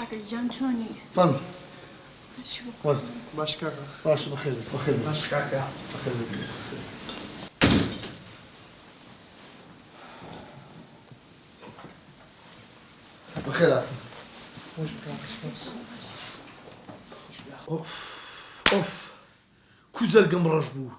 کاکە گیان چۆنی؟ فەرموو. چی بخۆم؟ باش کاکە. باشە بەخێر بێیت بەخێر بێیت. باش کاکە. بەخێر بێیت. بەخێر هاتن. خۆش بی کاکە سوپاس. ئۆف ئۆف کو جەرگم ڕەش بوو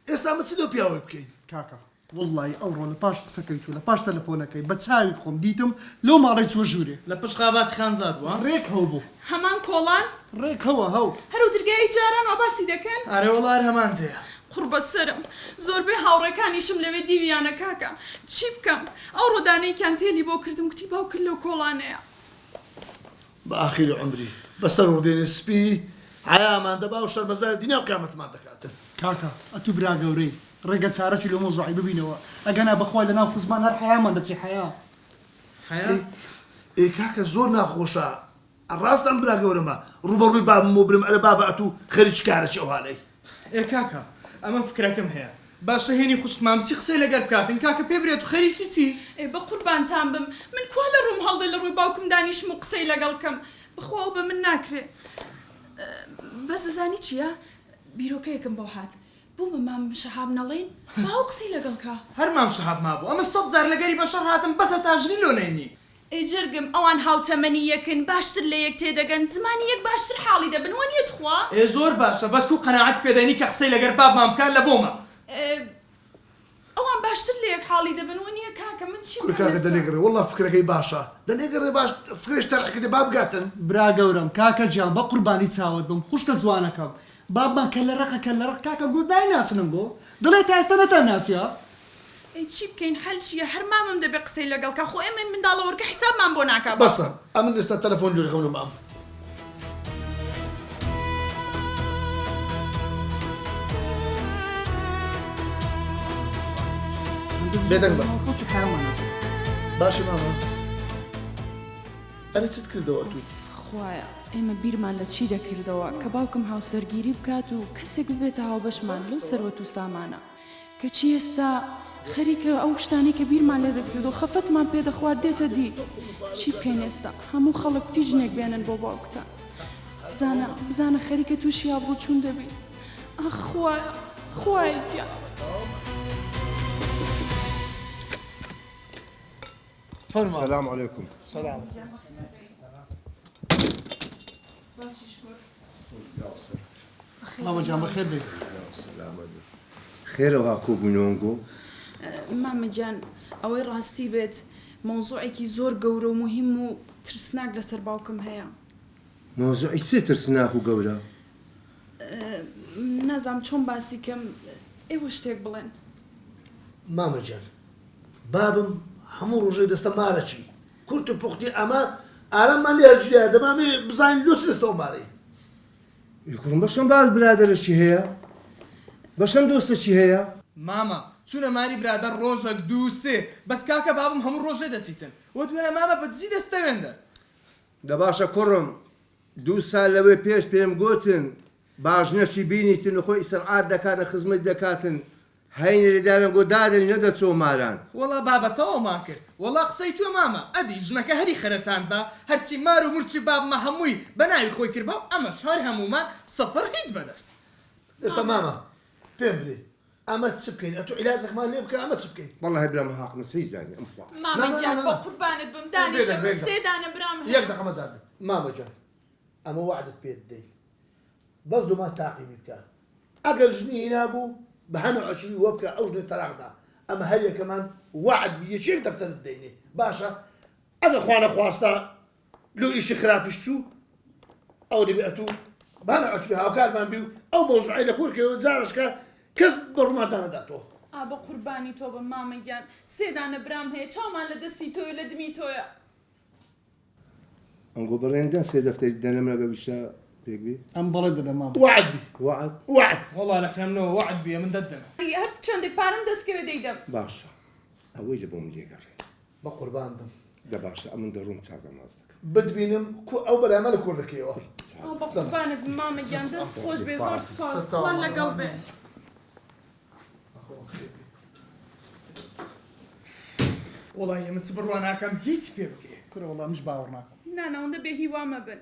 ئێستا ئەمە چ لەو پیاوەی بکەین؟ کاکە وەڵڵاهی ئەوڕۆ لە پاش قسەکەی تۆ لە پاش تەلەفۆنەکەی بە چاوی خۆم دیتم لەو ماڵەی چووە ژوورێ. لە پشت خاباتی خانزاد بوو ها؟ ڕێک هەو بوو. هەمان کۆڵان؟ ڕێک هەوە هەو. هەر ئەو درگایەی جاران وا باسی دەکەن؟ ئەرێ وەڵا هەر هەمان جێیە. قوڕبەسەرم زۆربەی هاوڕێکانیشم لەوێ دیویانە کاکە چی بکەم ئەوڕۆ دانەیەکیان تێلی بۆ کردم گوتی باوکت لەو کۆڵانەیە. بە ئاخیری عومری بەسەر وڕدێنی سپی حەیامان دەبا و شەرمەزاری دنیا و قیامەتمان دەکاتن. کاکە ئەتوو برا گەورەی ڕێگە چارەکی لۆ مەوزوعی ببینەوە ئەگەنا بەخوا لەناو خزمان هەر حەیامان دەچێ حەیا. حەیا؟ ئێ ئێ کاکە زۆر ناخۆشە ڕاستە ئەم برا گەورەمە ڕووبەڕووی بابم و برم ئەرێ بابە ئەتوو خەریکی کارەکی ئەوهالەی. ئێ کاکە ئەمن فکرەکم هەیە باشە هێنی خوشکمان بچی قسەی لەگەر بکاتن کاکە پێ برێ تو خەریکی چی؟ ئێ بەقوربانتان بم من کوا لە ڕووم هەڵدێ لە ڕووی باوکم دانیشم و قسەی لەگەڵ کەم بەخوا ئەو بە من ناکرێ بەس دەزانی چیە بیرۆکەیەکم بۆ هات بۆ بە مام شەهاب نەڵێین با ئەو قسەی لەگەڵ کا. هەر مام شەهاب مابوو ئەمن سەت جار لەگەری بەشەڕ هاتم بەس هەتا ژنی لۆ نەینی. ئەی جەرگم ئەوان هاوتەمەنی یەکن باشتر لە یەک تێدەگەن زمانی یەک باشتر حاڵی دەبن وەنیە تخوا؟ ئێ زۆر باشە بەس کو قەناعەتی پێ دەینی کە قسەی لەگەر بابمان بکا لە بۆمە. ئێ ئەوان باشتر لە یەک حاڵی دەبن وەنیە کاکە من چی کورە بکەم کاکە ئێستا؟ دەلێگەڕێ وەڵا فکرەکەی باشە دەلێگەڕێ باش فکرەش تەرح کردی با بگاتن. برا گەورەم کاکە گیان بەقوربانی چاوت بم خوشکە جوانەکەم بابمان کەللە ڕەقە کەللە ڕەق کاکەم گوت نایناسنم گۆ دڵێ تا ئێستا نەتان ناسیە. ئەی چی بکەین حەل چیە هەر مامم دەبێ قسەی لەگەڵ کا خۆ ئێمەی منداڵە وەرکە حیسابمان بۆ ناکا بە. بەسە ئەمن ئێستا تەلەفۆن جۆری خەم لە مام. بێدەنگ بە. خەڵکی حەیامان نەچێ. باشە مامە ئەرێ چت کردەوە ئەتوو؟ ئۆف خوایە ئێمە بیرمان لە چی دەکردەوە کە باوکم هاوسەرگیری بکات و کەسێک ببێتە هاوبەشمان لەو سەروەت و سامانە. کەچی ئێستا خەریکە ئەو شتانەی کە بیرمان لێ دەکرد و خەفەتمان پێ دەخوارد دێتە دی. چی بکەین ئێستا؟ هەموو خەڵک کوتی ژنێک بێنن بۆ باوکتان. بزانە، بزانە خەریکە تووشی ئابڕووچوون دەبین. ئاخ خوایە، خوایە گیان. فەرموو. سلام علیکم. سلام. مامە گیان بەخێر بێی. خێرە وا کۆبووینەوە ئەنگۆ؟ مامە گیان ئەوەی ڕاستی بێت مەوزوعێکی زۆر گەورە و موهیم و ترسناک لەسەر باوکم هەیە. مەوزوعی چ ترسناک و گەورە؟ نازانم چۆن باسی کەم ئێوە شتێک بڵێن. مامە گیان بابم هەموو ڕۆژێک دەستە مارەکی کورت و پوختی ئەمە ئاراممان لێ هەرگیرایە دەمامێ بزانین لۆ چ دەستە ئەو مارەی. ئی کوڕم بەشەم باس برادەرەکی هەیە بەشەم دۆستەکی هەیە. مامە چونە ماری برادەر ڕۆژەک دوو سێ بەس کاکە بابم هەموو ڕۆژێ دەچیتن وە دوایە مامە بە دزی دەستەوێندە. دە باشە کوڕم دوو سال لەوێ پێش پێم گۆتن باژنەکی بینیتن خۆی ئیسرعات دەکاتن خزمەت دەکاتن هەینی لە دارم گۆ دادەنی نەدەچۆ ماران. وەڵا بابە تەواومان کرد. وەڵا قسەی تۆ مامە ئەدی ژنەکە هەری خەرەتان با هەرچی مار و مورچی بابمە هەمووی بە ناوی خۆی کردبا و ئەمەش هەر هەموومان سفر هیچ بەدەست. ئێستا مامە پێم برێ ئەمە چ بکەین ئەتوو عیلاجەکمان لێ بکە ئەمە چ بکەین. وەڵاهی برام هاقنس هیچ دانیە ئەم خوا. مامە گیان بەقوربانت بم دانیشە من سێ دانە برام هەیە. یەک دەقە مەجال بێ مامە گیان ئەمە وەعدت پێ دەدەین بەس لۆمان تاقیمی بکە ئەگەر ژنی هینابوو بە هەنە عەچوی وەبکە ئەو ژنەی تەلاق دا ئەمە هەر یەکەمان وەعد بی یەکێک دەفتەرت بدەینێ باشە ئەگەر خوا نەخواستە لۆ ئیشی خراپیش چوو ئەوە دەبێ ئەتوو بە هەنە عەچوی هاوکارمان بی و ئەو مەوزوعەی لە خۆر کەوێ جارەشکە کەس بە ڕوومان دانەداتەوە. ئا بە قوربانی تۆ بم مامە گیان سێ دانە برام هەیە چاومان لە دەستی تۆیە لە دمی تۆیە. ئەنگۆ بەڵێن دەن سێ دەفتەری دەنەم لەگەڵ ویشا پێک بی؟ ئەم بەڵێن دەدەم مامە. وەعد بی. وەعد؟ وەعد. وەڵا لە کرەمنەوە وەعد بی ئەمن دەت دەمە. هەر چەندێک پارەم دەست کەوێ دەیدەم. باشە ئەوەی لە بۆم لێگەڕێ. بە قوربان بم. دە باشە ئەمن دەڕۆم چاکە ماز دەکەم. بتبینم کو ئەو بەرامە لە کۆر دەکەیەوە. ئا بە قوربانت بم مامە گیان دەست خۆش بێ زۆر سوپاس خوا لەگەڵ بێ. وەڵایی ئەمن چ بڕوا ناکەم هیچ پێ بکرێ. کورە وەڵا منیش باوەڕ ناکەم. نا نا ئەوەندە بێ هیوا مەبن.